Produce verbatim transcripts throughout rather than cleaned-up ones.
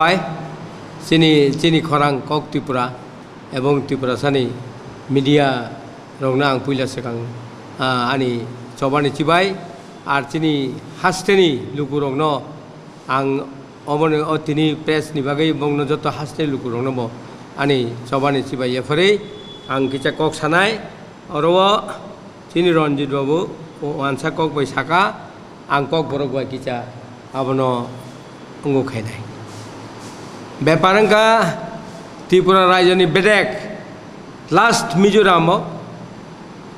Pai, chini, chini khorang kok Tripura ebong Tiprasani media rokno ang puila swkang, ah, ani chobani chibai, ar chini hasteni lukurokno ang oboni, o tini press ni bagwi bongno joto hasteni lukurokno bo ani chobani chibai yapharwi ang kisa kok sanai. Oro o chini Ranjit babu o wansa kok bai saka, ang kok borok bai kisa abono wngo khainai. Bepar wngkha Tripura rajyoni bedek last Mizoram o,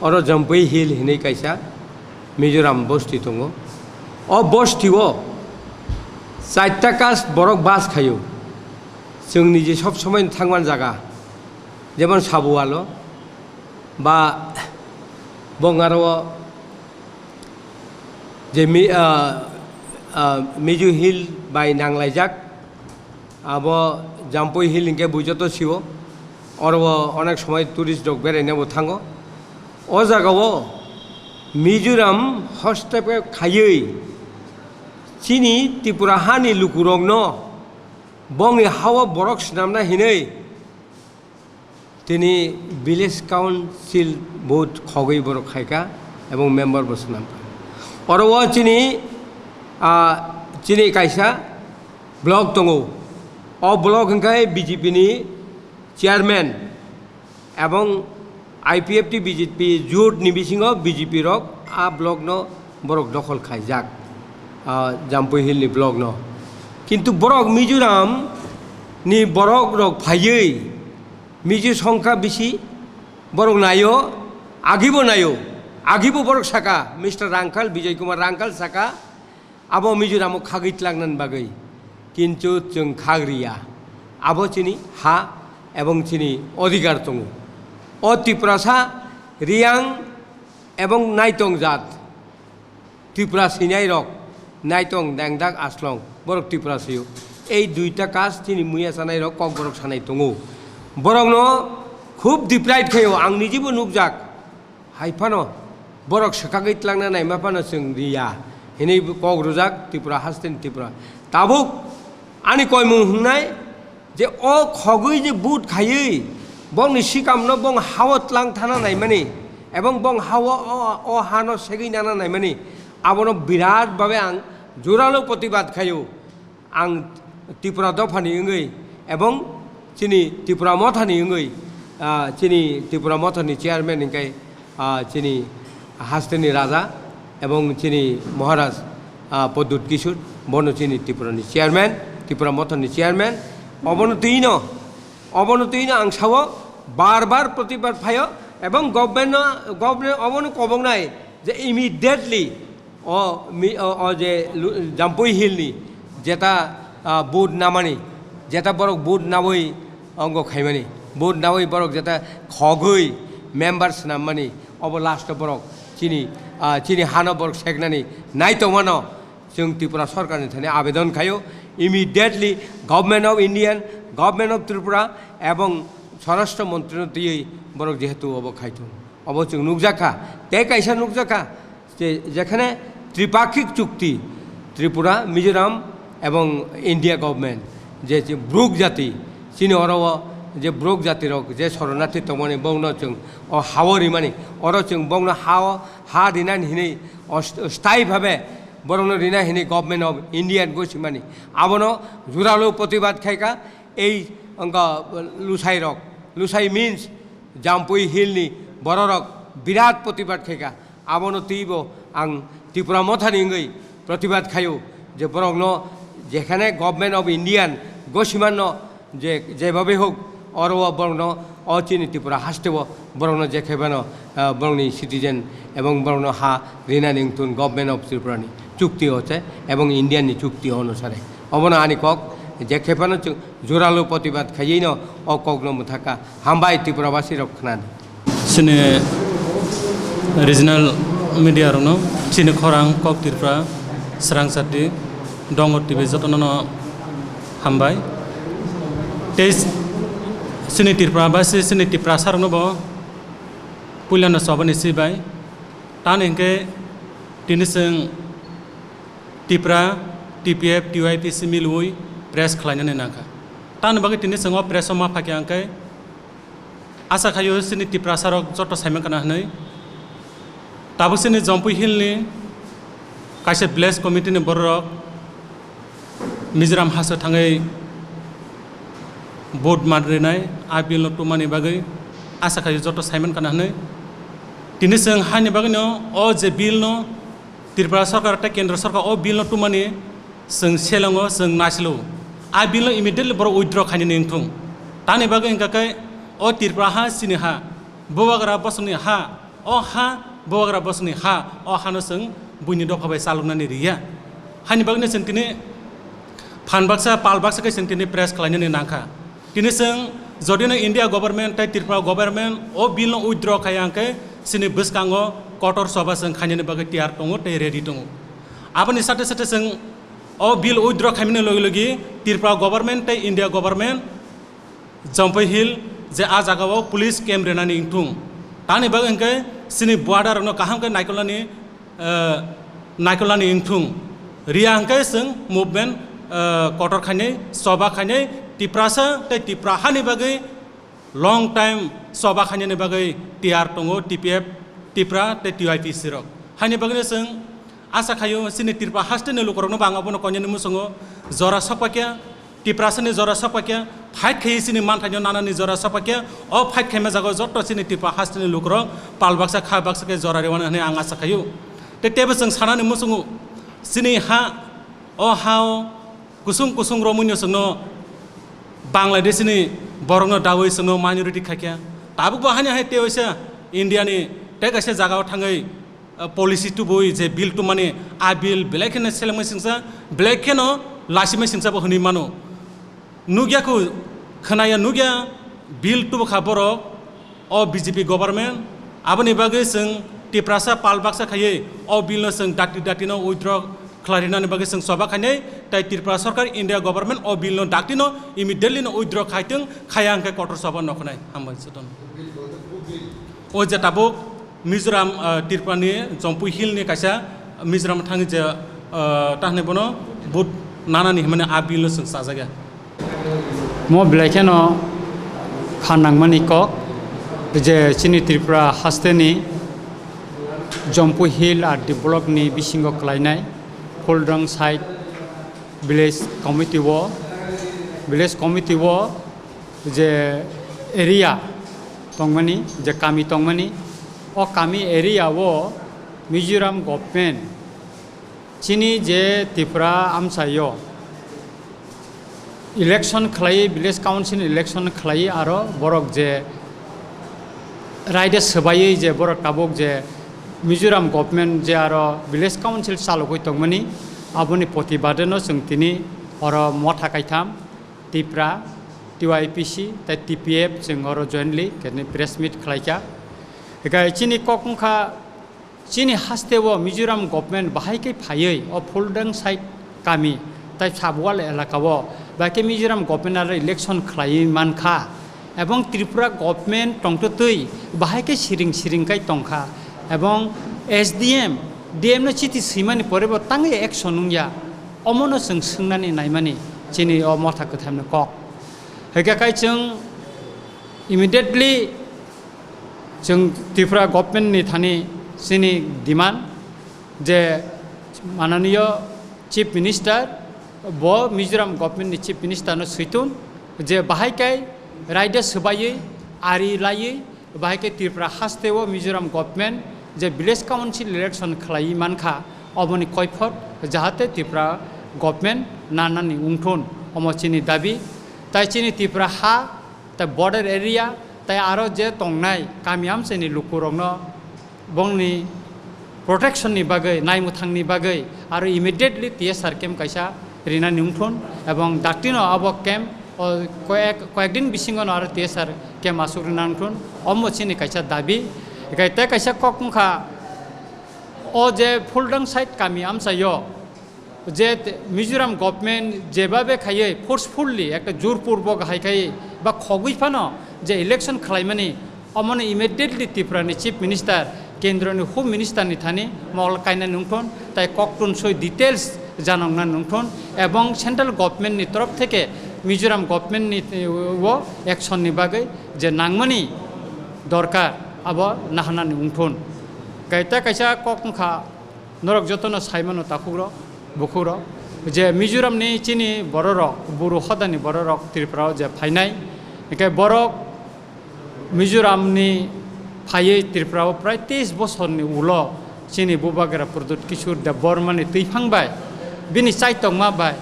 oro Jampui Hill hinwi kaisa Mizoram bosti tongo. O bosti o chaita caste borok bas khaio. Chwngni je sob somoi thangman jaga, jemon Sabualo, ba Bongaro je Mi-, ah, ah, Mizu Hill bai nanglaijak, abo Jampui Hill hinkhe bui joto sio, oro bo onek somoi tourist rok beraina bo thango. O jaga o Mizoram hostep khaiwi chini Tripura hani lukurokno bongni hao borok swnamna hinwi tini village council vote khogwi borok khaikha ebong member bo swnamkha. Oro o chini, ah, chini kaisa block tongo. O block hwnkhe B J P ni chairman ebong I P F T B J P jut ni bisingo B J P rok a block no borok dokhol khaijak, ah, Jampui Hill ni block no. Kintu borok Mizoram ni borok rok phaiwi Mizo songkha bisi borok naio, agibo naio, agibo borok saka, Mister Rangkal, Bijoy Kumar Rangkal saka, abo Mizoram o khagwi tlangnani bagwi. Kintu chwng khagriya. Abo chini ha ebong chini odhikar tongo. O Tiprasa, Riyang ebong Naitong jat. Tripura sinai rok, Naitong, Dengdak, Aslong, borok Tripura sio. Ei duita caste chini muya sanai rok kok borok sanai tongo. Borokno khub deprive khaio, ang nijibo nukjak. Hai phano borok swkagwi tlangna naima phano chwng riya hinwi kok rwjak Tripura hasteni Tripura. Tabuk ani koimung hwngnai, je o khogwi je vote khaiwi bongni sikamno bong hao tlang thana naimani ebong bong hao o, o hano segwi nana naimani, abono birat babe ang joralo protibad khaio. Ang Tripura dophani wngwi ebong chini Tripura mothani wngwi, ah, chini Tripura mothani chairman hwnkhe, ah, chini hasteni raja ebong chini Maharaj, ah, Pradyut Kishore, bono chini Tripurani chairman, Tripura mothani chairman, obono twino, obono twino ang sao bar bar protibad phaio ebong government no, government obono koboknai je immediately o mi-, o, o je lu-, Jampui Hill ni jeta, ah, vote namani, jeta borok vote nawi ongo khaimani, vote nawi borok jeta khogwi member swnammani, obo last o borok chini, ah, chini hano borok seknani nai tongmano. Chwng Tripura sorkarni thani abedon khaio, immediately Government of Indian, Government of Tripura ebong Swarashtra Montrino twiwi borok jehetu obo khaitung. Obo chwng nukjakha, tei kaisa nukjakha, je, jekhane tripakhik chukti, Tripura, Mizoram ebong India government, je, je Bruk jati, chini oro o je Bruk jati rok je soronarthi tongmani bongno chwng o hao rimani, oro chwng bongno hao, ha rinani hinwi o st-, sthai bhabe borokno rina hinwi Government of India gosimani, abono juralo protibad khaikha. Ei wngkha Lusai rok, Lusai means Jampui Hill ni borok rok birat protibad khaikha. Abono twibo ang Tripura mothani wngwi protibad khaio je borokno jekhane Government of Indian gosimanno je, jebhabe hok oro o borokno o chini Tripura hasteo borokno jekhaibano, ah, borokni citizen ebong borokno ha rinani wngthun Government of Tripura ni chukti o se ebong Indian ni chukti onusare. Obono ani kok, jekhaibano chwng juralo protibad khaiwi no o kokno mwthakha. Hambai Tripura basi rok khwnani. Chini regional media rokno chini khorang kok Tripura srang sati Dongor T V jotono no hambai. Tei chini Tripura basi chini Tiprasa rokno bo puilano chobani si bai. Tani hinkhe tini chwng Tipra, T P F, T Y P C milwi press khlainani nangkha. Tamoni bagwi tini chwng o press o ma phaikha hwnkhe, asa khaio chini Tiprasa rok joto saimankha na hwnwi. Tabuk chini Jampui Hill ni kaisa village committee ni borok Mizoram haste thangwi vote man rinai, a bill no tumani bagwi asa khaio joto saimankha na hwnwi. Tini chwng haini bagwi no o je bill no Tripura sarkar tei kendra sarkar o bill no tumani chwng selongo, chwng naisilo. A bill no immediately borok withdraw khainani wngthung. Tamoni bagwi hwnkha khe o Tripura ha chini ha, bubagra bosongni ha, o ha bubagra bosongni ha, o hano chwng buini dopha bai chaloknani riya. Haini bagwino chwng tini phan baksa, pal baksa khe chwng tini press khlainani nangkha. Tini chwng jodino India government tei Tripura government o bill no withdraw khaiya hwnkhe chini bwskango kotor choba chwng khainani bagwi tiyar tongo tei ready tongo. Aboni sate sate chwng o bill withdraw khaimani logi logi Tripura government tei India government Jampui Hill je a jagao police camp rinani wngthung. Tamoni bagwi hwnkhe chini border rokno kaham khe naikolnani, eh, naikolnani wngthung. Riya hwnkhe chwng movement, eh, kotor khainai, choba khainai, Tiprasa tei Tipra hani bagwi long time choba khainani bagwi tiyar tongo T P F, Tipra tei T Y P C rok. Haini bagwino chwng asa khaio chini Tripura hasteni lukurokno bo ang abono koinani muchungo jora sokpakya, Tiprasani jora sokpakya, fight khaiwi chini manthaino nanani jora sokpakya, o fight khaima jagao joto chini Tripura hasteni lukurok pal baksa kha baksa khe jora rwmani hwnwi ang asa khaio. Tei teibo chwng sanani muchungo chini ha, o hao kusung kusung romwino chwngno Bangladeshni borokno dawi chwngno minority khaikha. Tabukbo hani hai tei waisa Indiani tei kaisa jagao thangwi, uh, policy tubui je bill tumani, a bill belai kheno selengmai singsa, belai kheno lasimai singsa bo hwnwi mano. Nukya khu, khwnaya nukya, bill tubukha borok, o B J P government, aboni bagwi chwng Tiprasa pal baksa khaiwi o bill no chwng dati dati no withdraw khlarinani bagwi chwng choba khainai, tei Tripura sarkar India government o bill no dakti no immediately no withdraw khaitwng, khaya hwnkhe kotor choba nokhnai. Hambai jotono. O je tabuk Mizoram, ah, Tripura ni Jampui Hill ni kaisa Mizoram thangwi je, ah, ta hwnwi bono vote nanani hwnmani a bill no chwng chajakya. Mo belai kheno kha nangmani kok je chini Tripura hasteni Jampui Hill R D block ni bisingo kwlainai Phuldang side village committee o, village committee o je area tongmani, je kami tongmani, o kami area o Mizoram government chini je Tripura amchaio election khlai, village council election khlai, aro borok je raida swbaiwi je borok tabuk je Mizoram government je aro village council chalogwi tongmani, aboni protibadeno chwng tini oro motha kaitham Tipra, T Y P C tei T P F chwng oro jointly kene press meet khlaikha. Hikai chini kok wngkha, chini hasteo Mizoram government bahai khe phaiwi o Phuldang side kami tai Sabwal elaka o bahai khe Mizoram government aro election khlaiwi mankha, ebong Tripura government tongtwtwi bahai khe siring siring kai tongkha, ebong S D M, D M no chiti swimani pore bo tangwi action wngya, omono chwng swngnani naimani chini o motha kwthaimni kok. Hwnkhe kai chwng immediately chwng Tripura government ni thani chini demand je mananiyo Chief Minister bo Mizoram government ni Chief Minister no switun je bahai kai raida swbaiwi ari laiwi bahai khe Tripura hasteo Mizoram government je village council election khlaiwi mankha, oboni koiphot jahate Tripura government nanani wngthun, omo chini dabi. Tai chini Tripura ha, tai border area, tai aro je tongnai kami amchaini lukurokno bongni protection ni bagwi, naimwthangni bagwi aro immediately T S R camp kaisa rinani wngthun, ebong daktino abo camp o koyek, koyek din bisingono aro T S R camp aswk rina wngthun, omo chini kaisa dabi. Hikai tei kaisa kok wngkha, o je Phuldang side kami amchaio je te-, Mizoram government jebabe khaiwi forcefully ekta jurpurbo hai khai ba khogwi phano je election khlaimani, omono immediately Tripura ni Chief Minister, kendro ni Home Minister ni thani mokol kainani wngthun, tai koktun soi details janokna nungthun, ebong central government ni torof theke Mizoram government ni, eh, o action ni bagwi je nangmani dorkar abo naharnani wngthun. Kaita kaisa kok wngkha, norok jotono saimano takhukrok, bukhukrok, je Mizoram ni chini bororok, Buru hodani bororok Tripura o je phainai, hingke borok Mizoram ni phaiwi Tripura o prai teis bosorni ulo chini Bubagra Pradyut Kishore Debbarma ni twiphang bai, bini chaitokma bai,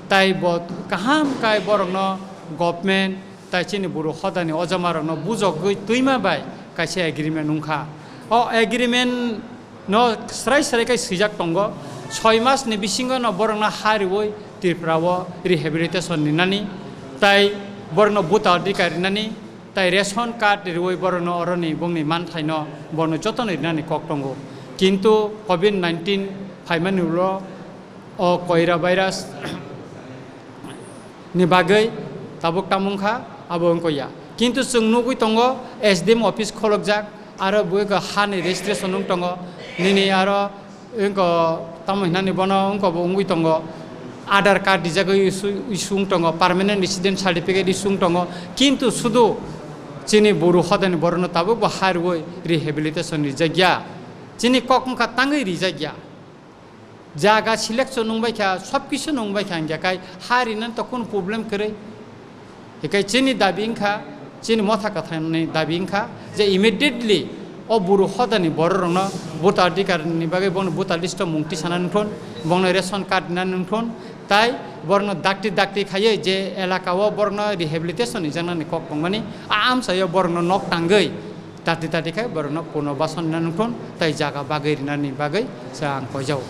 tai bo kaham kai borokno government tai chini Buru hodani ojamarokno bujogwi twima bai kaisa agreement wngkha. O agreement no srai srai khe swijak tongo, soi mas ni bisingo no borokno ha riwi Tripura o rehabilitation rinani, tai borokno voter adhikar rinani, tai ration card riwi borokno oroni bongni manthaino borokno jotono rinani kok tongo. Kintu covid nineteen phaimani ulo o koira virus ni bagwi tabuk tamo wngkha, abo wngkha ya. Kintu chwng nugwi tongo, S D M office kholokjak, aro bo wngkha hani registration wng tongo, nini aro wngkha tamo hinani bono wngkha bo wngwi tongo, Aadhaar card rijagwi issue, issue wng tongo, permanent resident certificate issue wng tongo, kintu sudu chini Buru hodani borokno tabuk bo ha riwi rehabilitation rijak ya, chini kok wngkha tangwi rijak ya. Jaga selection wngbai kha, sob kisu wngbai kha, hingkhe kai ha rinani to kunu problem kwrwi. Hikai chini dabi wngkha, chini motha kwthani dabi wngkha je immediately o Buru hodani bororokno voter adhikar ni bagwi bono voter list o mung tisana nungthun, bono ration card rina nungthun, tai borokno dakti dakti khaiwi je elaka o borokno rehabilitation rijaknani kok tongmani, a amchaio borokno nok tangwi dakti dakti khai borokno punobasan rina nungthun, tai jaga bagwi rinani bagwi se ang koijao.